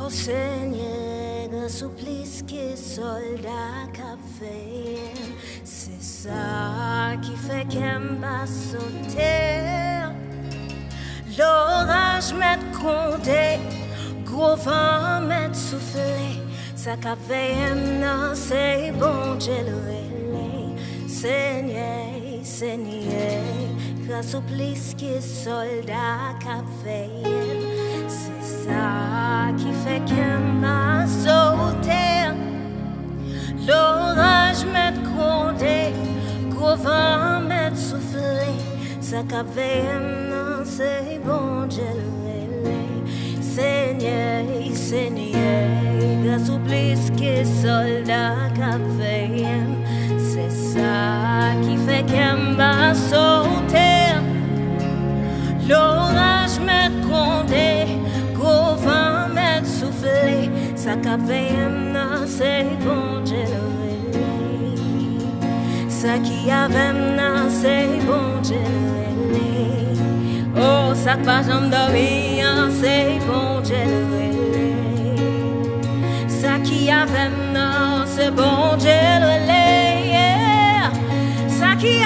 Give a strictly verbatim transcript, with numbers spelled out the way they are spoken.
Senyè, gras ou plis ke sòlda k ap veye m. Se sa ki fè kè m pa sote. Loraj mèt gwonde, gwo van mèt soufle. Sa k ap veye m nan se Bondye l rele. Senyè, Senyè, gras ou plis ke sòlda k ap veye m. Se sa ki fè kè m pa sote. Loraj mèt gwonde, gwo van mèt soufle. Sa k ap veye m nan se Bondye l rele. Senyè, Senyè, gras ou plis ke sòlda k ap veye m. Se sa ki fè kè m pa sote. Loraj mèt gwonde, gwo van mèt soufle. Sa k ap veye m nan se Bondye l rele. Sa ki avè m nan se Bondye l rele. Oh, sa k pa janm dòmi an se Bondye l rele. Sa ki avè m nan se Bondye l rele. Yeah. Sa ki